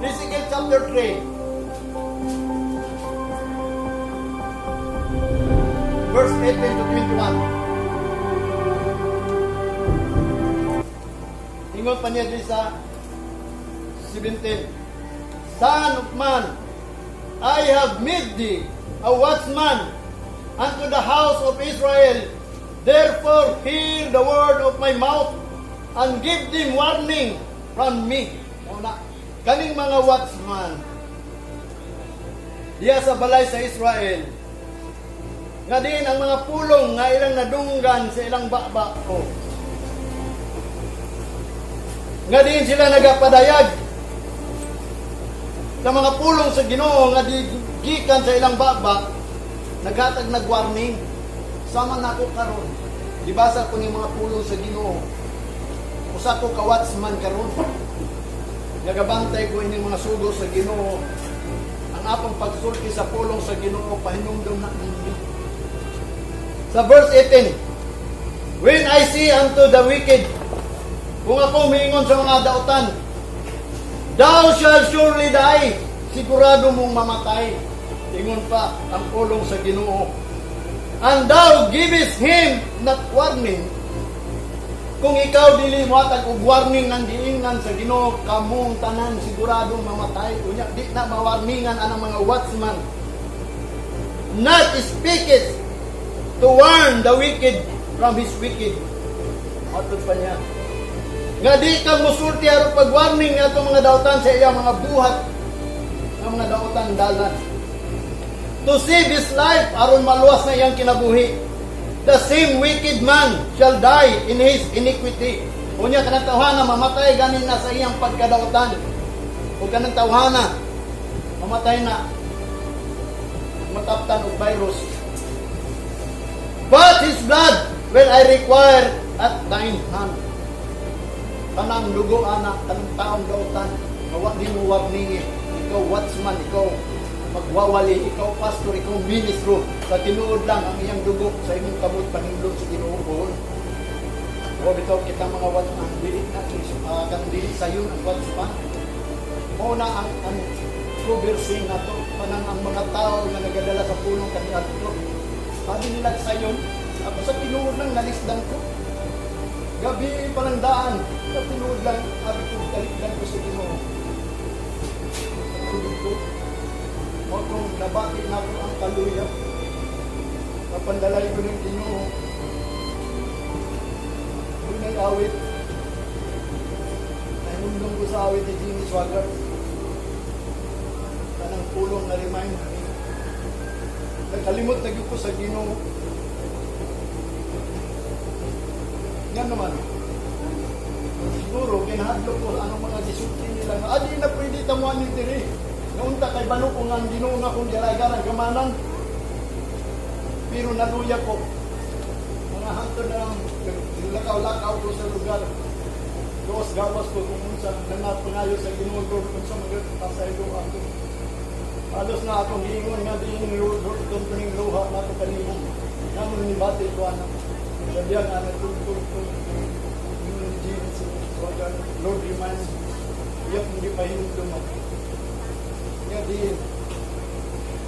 Ezekiel chapter 3. Verse 18 to 21. Ingon pa niya diri sa 17. "Son of man, I have made thee a watchman unto the house of Israel. Therefore hear the word of my mouth and give them warning from me." Una, kaning mga watchman diya sa balay sa Israel, nga diin ang mga pulong nga ilang nadunggan sa ilang baba ko, nga diin sila nagapadayag sa mga pulong sa Ginoo nga di gikan sa ilang baba, naghatag nag-warning. Sama nako karon, gibasa ko ni mga pulong sa Ginoo. Usa ko ka watchman karon, nagabantay ko ining mga sugo sa Ginoo. Ang akong pagsulti sa pulong sa Ginoo, pahinumdom na ninyo. Sa verse 18, "When I say unto the wicked," kung ako miingon sa mga dautan, "Thou shalt surely die," sigurado mong mamatay. Ingon pa ang pulong sa Ginoo. "And thou givest him not warning," kung ikaw dili mo hatag og warning ng giingnan sa Ginoo, kamong tanan siguradong mamatay. Unya di na mawarningan anang mga watchman. "Not speaketh to warn the wicked from his wicked." Matod pa niya nga di ka musulti aron pag-warning nga atong mga dautan sa iyang mga buhat nga mga dautan dalan. "To save his life," aron maluwas na iyang kinabuhi. "The same wicked man shall die in his iniquity." Unya kanang tawhana mamatay ganin na sa iyang pagkadautan. O kanang tawhana mamatay na mataptan og virus. "But his blood will I require at thine hand." Kanang dugo ana, kanang taong dautan, nga di mo warningi. Ikaw watchman, ikaw magwawali, ikaw pastor, ikaw ministro, sa tinuod lang ang iyang dugo sa imong kamot panindot sa Ginoo. O bitaw kita mga watchman, dili na kanang dili sayon ang watchman. Mao na ang conversing nato kanang ang mga tao nga nagadala sa pulong kaniadto. Sabi nila sayon, ako sa tinuod lang nalisdan ko. Gabi pa lang daan, sa tinuod lang, sabi ko, talikdan ko sa Ginoo. Tubig ko. Mao kung nabati na ko ang kaluya. Napandalay ko ng Ginoo. Dunay awit. Nahinumdum ko sa awit ni Jimmy Swaggart. Kanang pulong na remind me. Nakalimot na gyud ko sa Ginoo. Nga naman, siguro, kinahadlok ko anong mga gisulti nila nga, "Adi na pwede tamuan ni diri. Nga unta kay balo ko nga ang Ginoo nga akong gialagaran kamanan." Pero naluya ko. Mga hantod na lang, lakaw-lakaw ko sa lugar. Gawas gawas ko kung unsa nangapangayo sa Ginoo, "Lord, unsa magpasaylo ako." Halos na akong giingon nga diin, "Lord, Lord, tuntuning luha na ako kanimo." Namo ni bati ko ana. Sabihan nga nagtugtog ko. Ingon ni Jimmy Swaggart, "Lord reminds me." Iyak hindi pa hinumdum ako. Nga diin,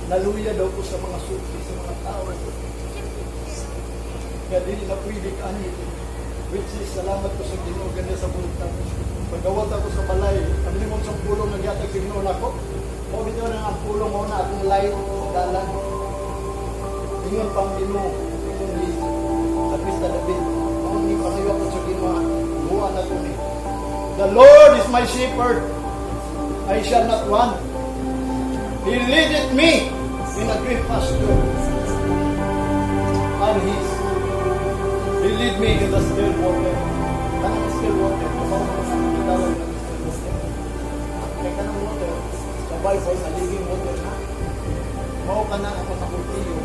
naluya daw ko sa mga sulti sa mga tao. Nga dili na pwede kaani. Which is, salamat ko sa Ginoo ganda sa buntag. Pagawat ako sa balay, kami mo sa pulong nga gihatag sa Ginoo nako. Mao bitaw na ang pulong mo na akong light sa dalan. Ingon pang Ginoo, ingon ni sa Krista David. Mao ni pangayo ko sa Ginoo, buha na ko ni. "The Lord is my shepherd, I shall not want. He leadeth me in a green pasture." And He lead me in the still water. Kanang still water, kasaw mo sa gitawag ng still water. Kaya kanang water, sa Bible, na living water na. Mao ka na ang mga Hudiyo,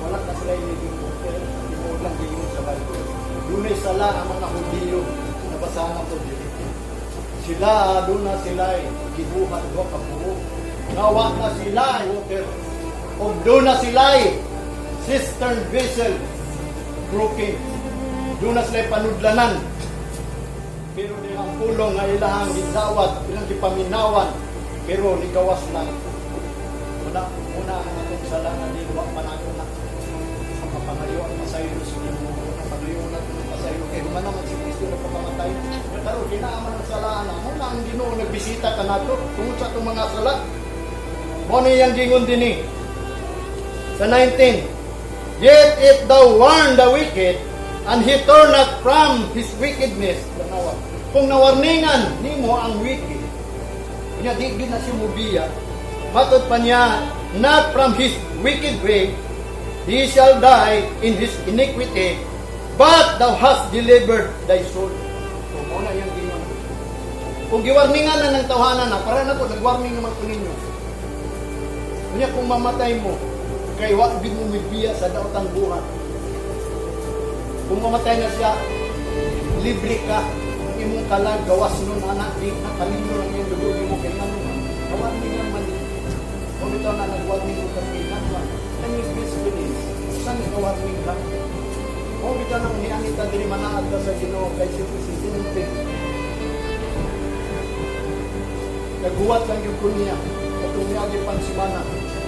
wala na sila living water, tinuod lang giingon sa Bible. Dunay sala ang mga Hudiyo, nabasahan na to dili. Sila, doon na sila gibuhat duha ka buho. Nawa na sila water. Og doon na sila cistern vessel broken. Doon na sila panudlanan. Pero di ang pulong nga ilahang gidawat, ilang Gipaminawan pero nigawas lang. Muna muna ang atong sala nga di wa pa nato na mapangayo ang pasaylo sa Ginoo. Pangayo na ang pasaylo kay human naman si Kristo na pagkamatay. Karon kinaaman ang sala na mo na ang Ginoo nagbisita kanato tungod sa atong mga sala. Mo ni iyang gingon dinhi sa 19: "Yet if thou warn the wicked, and he turn not from his wickedness." Tanawa. Kung nawarningan nimo ang wicked, nya di gyud na siya mubiya. Matod pa niya, "not from his wicked way, he shall die in his iniquity, but thou hast delivered thy soul." So, mo na iyang gingon. Kung giwarningan na ng tawhana na, para na ko, nag-warning naman ko ninyo. Unya kung mamatay mo, kay wa gid mo mibiya sa daotang buhat. Kung mamatay na siya, libre ka. Ang imong kalag, gawas nun, anak, di na kalino lang yung dugo mo kay ngano man. Nawarningan man. Kung ito na nag-warning ko kay ngano man. Kani peace release, usan ka warning lang. Kung ito nang nianita diri manaad ka sa Ginoo kay si Presidente. Naghuwat lang yung ko niya. Katong niagi pang simana.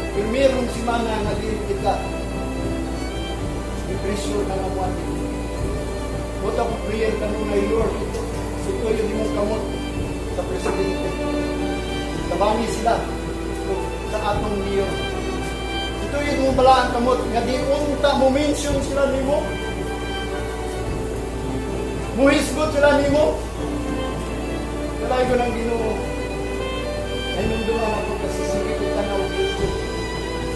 Primerong simana nga di kita. I-pressure na nga mo. Buta ko prayer kanunay, "Lord, ito yung imong kamot sa presidente. Tabangi sila sa atong mayor. Ito yung imong balaan kamot nga di unta mo mention sila nimo. Muhisgot sila nimo." Kalay ko ng Ginoo. Ay nunduman ako kasi sige ko tanaw YouTube.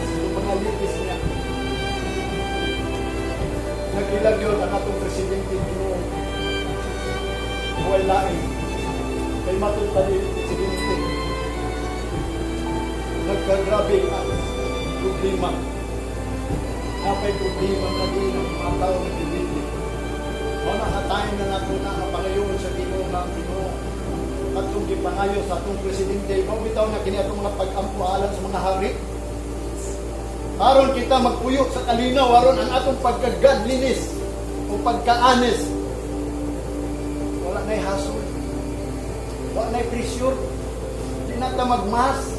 Sa mga litis niya. Nagkilag yun ang atong presidente Ginoo. Huwag lain. Kay matod pa ni presidente. Nagkagrabe ang problema. Napay problema na din ang mga tao nagdibili. Mao na time na nato na ang pangayoon sa Ginoo nga ang Ginoo atong gipangayo sa atong presidente. Mao bitaw na kini atong mga pag-ampo alang sa mga hari. Aron kita magpuyo sa kalinaw, aron ang atong pagka-godliness o pagka-honest. Wala na'y hasol. Wala na'y pressure. Di na ta magmas.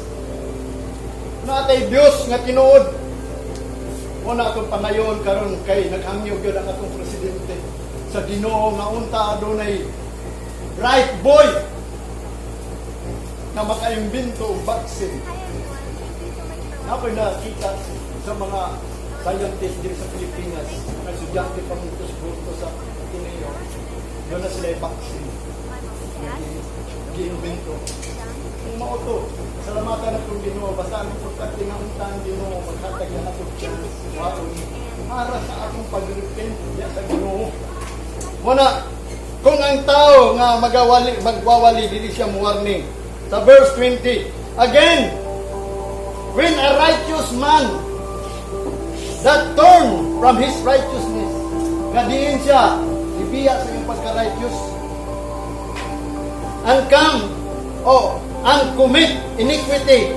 Natay Dios nga tinuod. Mo na atong pangayon karon kay naghangyo gyud ang atong presidente sa Ginoo nga unta adunay bright boy na makaimbento og vaccine. Ako'y nakita sa mga scientist dito sa Pilipinas, mga estudyante pa mo sa Ateneo, doon na sila yung vaccine. Giimbento. Kung mao to, salamatan na itong Ginoo, basta ang importante nga unta ang Ginoo, maghatag na nato chance, waon para sa atong pag-repent diya sa Ginoo. Muna, kung ang tao nga magawali, magwawali, dili siya mo warning. Sa verse 20, "Again, when a righteous man that turn from his righteousness," nga diin siya, ibiya sa iyong pagka-righteous, "and come, oh, and commit iniquity,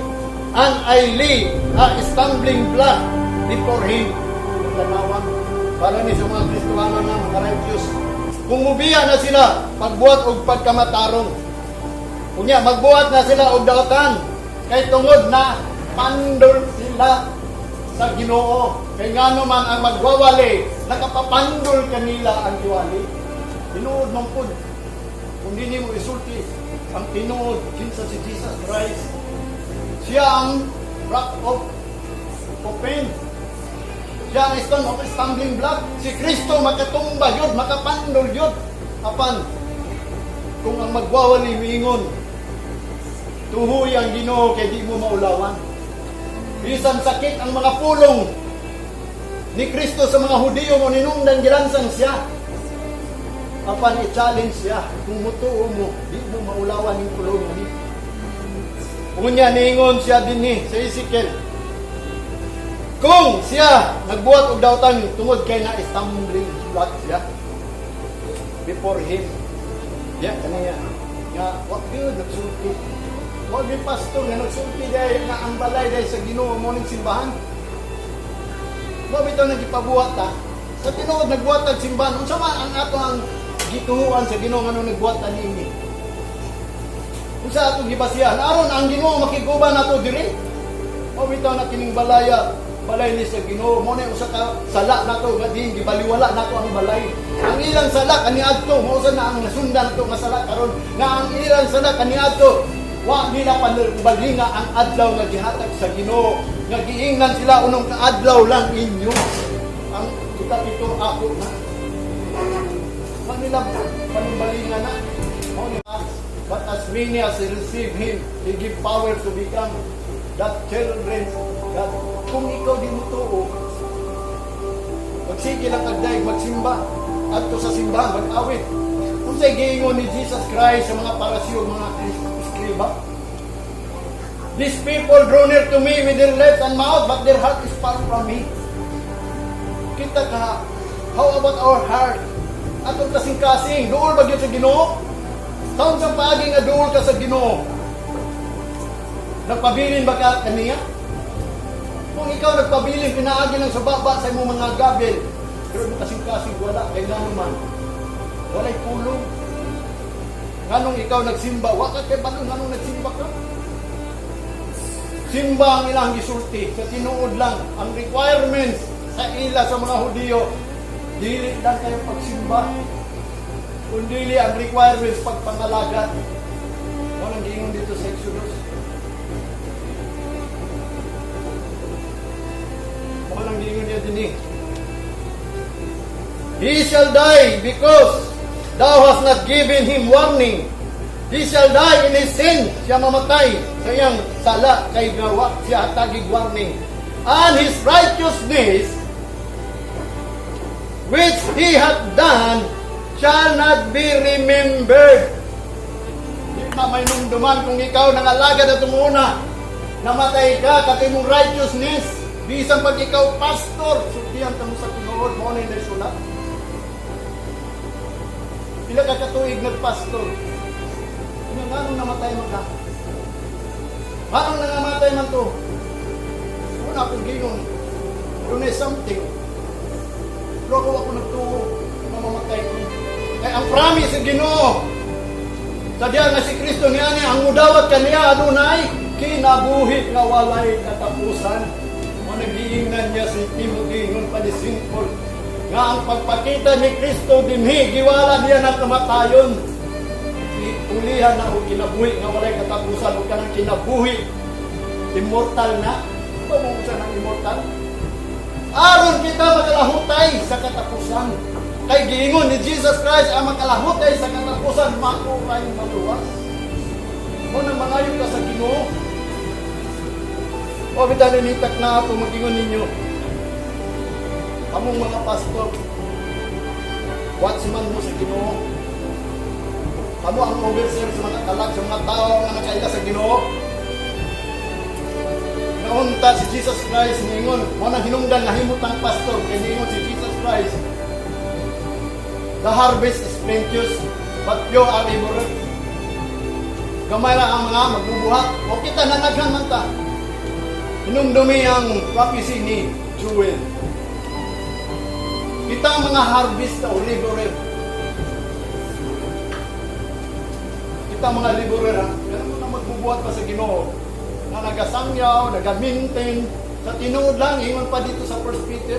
and I lay a stumbling block before him." Tanawan, para ni sa mga Kristohano na mga righteous. Kung mubiya na sila, pagbuhat og pagkamatarong. Unya, magbuhat na sila og daotan. Kay tungod na pandol sila sa Ginoo. Kay ngano man ang magwawali, nakapapandol kanila ang giwali. Tinuod man pud. Kung di nimo isulti ang tinuod kinsa si Jesus Christ. Siya ang rock of offense. Siya ang stone of stumbling block. Si Kristo makatumba yun, makapandol yun. Apan, kung ang magwawali miingon, "Tuhoy ang Ginoo," kay di mo maulawan. Bisan sakit ang mga pulong ni Kristo sa mga Hudiyo mo ninungdan gilansang siya. Apan i-challenge siya, kung mutuo mo, di mo maulawan yung pulong ni. Unya niingon siya dinhi sa Ezekiel. Kung siya nagbuhat og dautan tungod kay na stumbling block siya before him. Ya kaniya nga wa gyud nagsulti. Wa gyud pastor nga nagsulti dahil nga ang balay dahil sa Ginoo mo ning simbahan. Wa bitaw nagipabuhat ta. Sa tinuod nagbuhat ang simbahan. Unsa man ang ato ang gituhuan sa Ginoo ngano nagbuhat ta niini? Unsa atong gibasihan? Aron ang Ginoo makiguban nato diri. O bitaw na kining balaya, balay ni sa Ginoo. Mo na usa ka sala nato nga din gibaliwala nato ang balay. Ang ilang sala kaniadto, mao sa na ang nasundan nato nga sala karon nga ang ilang sala kaniadto, wa nila panubalinga ang adlaw nga gihatag sa Ginoo. Nga giingnan sila, unong kaadlaw lang inyo. Ang ikapito ako na. Wa nila panumbalinga na. Mao ni. But as many as receive Him, He give power to become that children God. Kung ikaw di mo tuo, magsige lang kag dayeg, magsimba, adto sa simbahan, mag-awit. Unsay giingon ni Jesus Christ sa mga Parisiyo, mga eskriba? "These people draw near to me with their lips and mouth, but their heart is far from me." Kita ka, how about our heart? Atong kasing-kasing, duol ba gyud sa Ginoo? Taon sa paagi nga duol ka sa Ginoo? Nagpabilin ba ka kaniya? Kung ikaw nagpabilin, pinaagi lang sa baba sa imong mga gabel. Pero mo kasing-kasing wala, kay ngano man? Walay pulong. Nganong ikaw nagsimba, wa ka kay balo nganong nagsimba ka? Simba ang ilang gisulti, sa tinuod lang, ang requirements sa ila sa mga Hudiyo, dili lang kayo pagsimba, kundili ang requirements pagpangalagat. Walang giingon dito sa Exodus. Walang giingon niya din eh. "He shall die because thou hast not given him warning. He shall die in his sin." Siya mamatay sa iyang sala kay gawa siya hatagig warning. "And his righteousness which he hath done shall not be remembered." Di pa may numduman kung ikaw nangalagad at umuna, namatay ka, katong imong righteousness, bisan pag ikaw pastor, sultihan ka mo sa tinuod, mo na yung sulat. Pila ka katuig nagpastor? Nga nganong namatay man ka? Nganong nangamatay man to? Una akong gingon, doon something. Pero ako nagtuo, mamamatay ko. Kay ang promise sa Ginoo, sa diya nga si Kristo niya niya, ang mudawat kaniya adunay kinabuhi nga walay katapusan. Mo nagiingnan niya si Timothy ngun pa ni Singkol nga ang pagpakita ni Kristo dinhi giwala niya ng kamatayon. Ulihan na og kinabuhi nga walay katapusan o kanang kinabuhi immortal na. Ba mo sa ng immortal? Aron kita makalahutay sa katapusan. Kay giingon ni Jesus Christ, ang makalahutay sa katapusan makuray maluwas. Mo nang mangayo ka sa Ginoo. O bitan nitak na ako magingon ninyo. Kamong mga pastor, watchman mo sa Ginoo. Kamo ang overseer sa mga kalag, sa mga tao nga nakaila sa Ginoo. Naunta si Jesus Christ niingon, mo nang hinungdan nga himutang pastor kay niingon si Jesus Christ, "The harvest is plenteous, but few are laborers." Gamay ra ang mga magbubuhat. O kita nanaghan man ta. Hinumdumi ang prophecy ni Joel. Kita ang mga harvest o laborer. Kita ang mga laborer ha. Pero mo na magbubuhat pa sa Ginoo na nagasangyaw, nagamintin. Sa tinuod lang, ingon pa dito sa First Peter,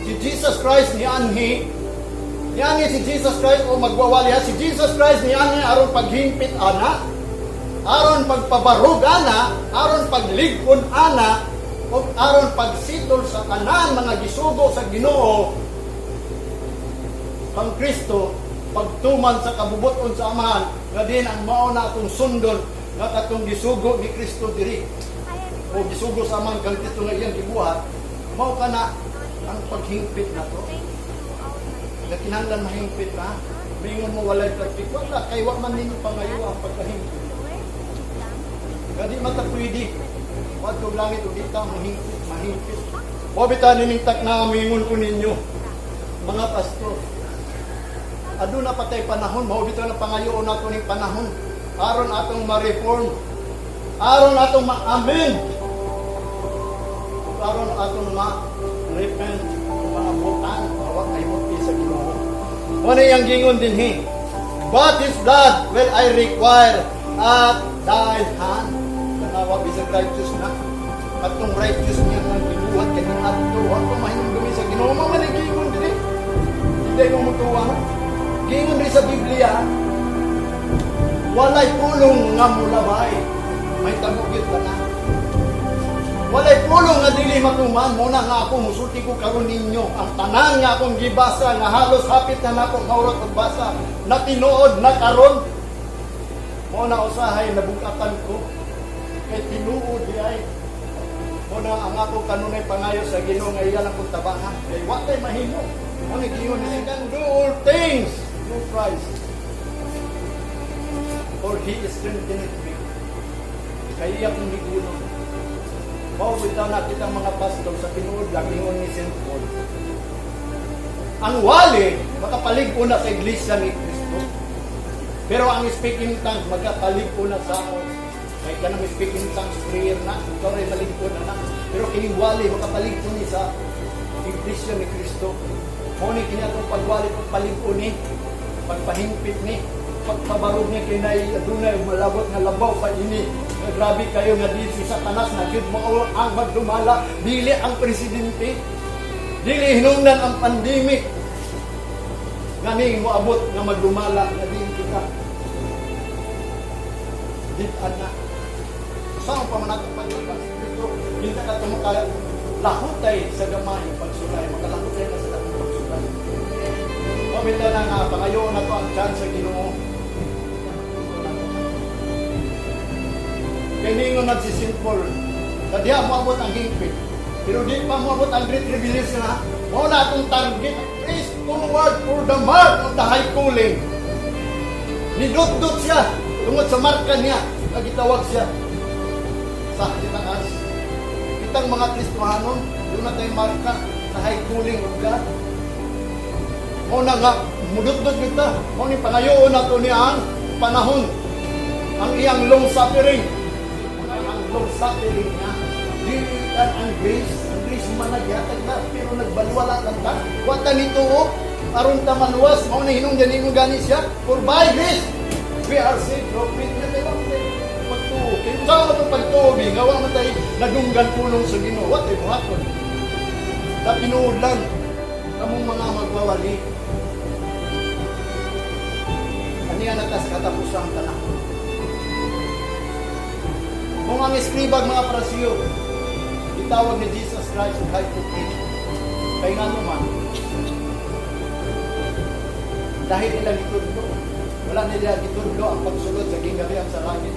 si Jesus Christ ni anhi, nianhi si Jesus Christ o magwawali ha, si Jesus Christ nianhi aron paghimpit ana, aron pagpabarog ana, aron pagligpon ana, o aron pagsitol sa tanan mga gisugo sa Ginoo kang Kristo pagtuman sa kabubuton sa Amahan nga din ang mao na atong sundon nga katong gisugo ni Kristo diri o gisugo sa Amahan kang Kristo nga iyang gibuhat. Mao kana ang paghingpit nato nga kinahanglan mahingpit ha. Mingon mo walay practice, wala kay wa man ninyo pangayo ang pagkahingpit nga di man ta pwede wadtong langit ug di ta mahingpit mahingpit. O bitaw nining na mingon ko ninyo mga pastor, aduna pa tay panahon. Mao bitaw na pangayoon nato ning panahon aron atong ma-reform, aron atong ma-amend, aron atong ma-repent ang mga butan awa kay mo sa Ginoo. Mo na iyang gingon dinhi, "But his blood will I require." at thy hand. Tanawa, bisag righteous na. Atong righteous niya nga gibuhat kay adto, wa pa mahinumdumi sa Ginoo. Mao man ang giingon diri. Hindi ko mutuwa. Giingon diri sa Biblia, walay pulong nga mulabay. Mahitabo gyud na. Walay pulong nga dili matuman. Mao na nga ako musulti ko karon ninyo. Ang tanan nga akong gibasa nga halos hapit na nako maurot og basa na tinuod na karon. Mao na usahay nabugatan ko. Kay tinuod di ay. Mao na ang ako kanunay pangayo sa Ginoo nga iya lang kong tabangan. Kay wa tay mahimo. Mao ni giingon ni can do all things through Christ. For He is strengthened me. Kay iya kong gigunon. Mao bitaw na kitang mga pastor sa tinuod lang, ingon ni St. Paul. Ang wali makapalig-on na sa iglesia ni Kristo. Pero ang speaking tongues magkapalig-on na sa ako. Kay kanang speaking tongues prayer na, ikaw rin malig-on na na. Pero kining wali makapalig-on ni sa iglesia ni Kristo. Mao ni kini atong pagwali, pagpalig-on ni, pagpahimpit ni, pagpabarog ni kinay adunay malabot nga labaw pa ini. Nga grabe kayo nga di si Satanas na gyud mao ang magdumala, dili ang presidente. Dili hinungdan ang pandemic. Ngani moabot nga magdumala nga di kita. Di na. Saan pa man nato paglaban si Kristo? Hindi ka tumo kaya lahutay sa gamay pagsulay, makalahutay na sa dakong pagsulay. Mao bitaw na nga pangayoon nato ang chance sa Ginoo. Kay ningon na si St. Paul, sa diha moabot ang hingpit. Pero di pa moabot ang Great Tribulation ha. Mao na atong target is toward for the mark of the high calling. Nidot-dot siya tungod sa marka niya, nagitawag siya sa itaas. Kitang mga Kristohanon, duna na tayong marka sa high calling of God. Mao na nga, mudutdot kita. Mao ni pangayoon nato niya ang panahon. Ang iyang long suffering. Ang long suffering niya. Dili kan ang grace. Ang grace man naghatag na, pero nagbaliwala lang ta. Wa ta nituo. Aron ta maluwas. Mao na hinungdan nimo gani siya. For by grace, we are saved through faith. Na tayo pagtuo. Kaya saan mo itong pagtuo, bi? Nga wa man tayo nadunggan pulong sa Ginoo. Wa tayo buhaton. Sa tinuod lang, kamong mga magwawali. Aniya na tas katapusang tanan. Kung ang eskribag mga Parisiyo, itawag ni Jesus Christ og hypocrite. Kay nga naman, dahil nila gitudlo, wala nila gitudlo ang pagsulod sa gingharian sa langit.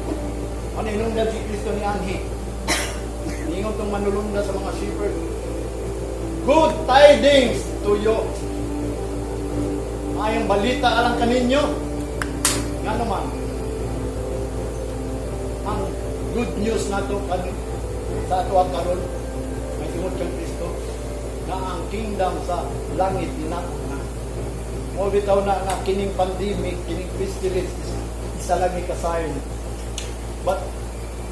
Ano hinungdan si Kristo ni Anhi? Ningon tong manulunda sa mga shepherd, "Good tidings to you." Maayong balita alang kaninyo. Nga naman, ang good news nato kan sa ato ang karon may tungod kang Kristo na ang kingdom sa langit dinako na. Mao bitaw na nga kining pandemic, kining pestilence is isa lang ni ka sign. But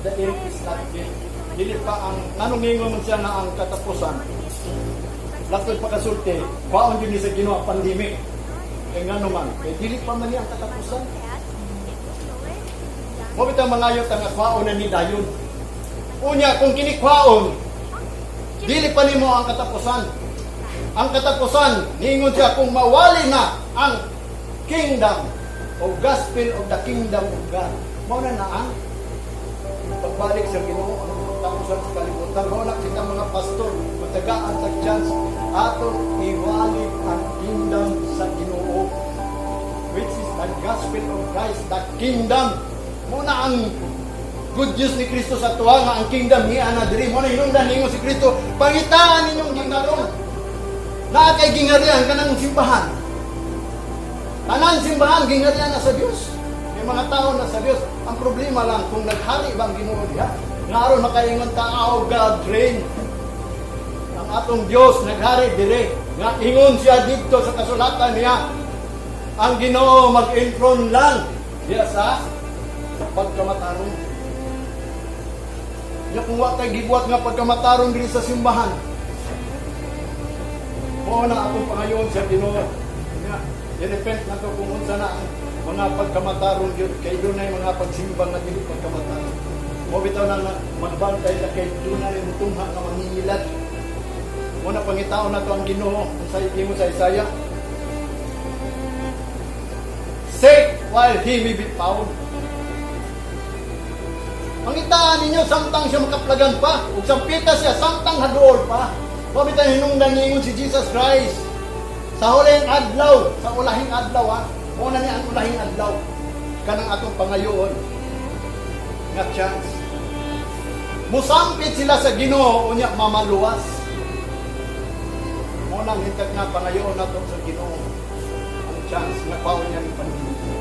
the end is not yet. Dili pa ang nganong ingon man siya na ang katapusan. Lakod pa kasulti, kwaon din ni sa Ginoo ang pandemic. Kay ngano man, kay dili pa man niya ang katapusan. Mao bitaw mangayo ta nga kwaon na ni dayon. Unya kung kini kwaon, dili pa nimo ang katapusan. Ang katapusan, niingon siya kung mawali na ang kingdom o gospel of the kingdom of God. Mao na na ang pagbalik sa Ginoo ang katapusan sa kalibutan. Mao na kita mga pastor, matagaan sa chance atong iwali ang kingdom sa Ginoo, which is the gospel of Christ, the kingdom. Mao na ang good news ni Kristo sa tuwa nga ang kingdom niya na diri. Mao na hinungdan ningon si Kristo, "Pangitaan ninyong gingaron." Naa kay gingharian kanang simbahan. Tanan simbahan gingharian na sa Dios. May mga tao na sa Dios. Ang problema lang kung naghari ba ang Ginoo diha. Nga aron makaingon ta, "Our God reign." Ang atong Dios naghari dire. Nga ingon siya didto sa kasulatan niya. Ang Ginoo mag-enthrone lang diya sa pagkamatarong. Nya kung wa kay gibuhat nga pagkamatarong diri sa simbahan, mao na akong pangayoon sa Ginoo. Nya, i-repent na to kung unsa na ang Mga pagkamatarong gyud, kay dunay mga pagsimba nga dili pagkamatarong. Mo bitaw na nga magbantay ta kay dunay mutungha nga mangingilad. Mo na pangitaon nato ang Ginoo sa imo sa Isaiah. Seek while he may be found. Pangitaan ninyo samtang siya makaplagan pa, ug sampita siya samtang haduol pa. Mao bitaw hinungdan ningon si Jesus Christ. Sa hulihang adlaw, sa ulahing adlaw ha, mao na ni ang ulahing adlaw kanang atong pangayoon nga chance. Musampit sila sa Ginoo, unya mamaluwas. Mao nang hintag nga pangayoon nato sa Ginoo ang chance nga paon niya ni panghilom.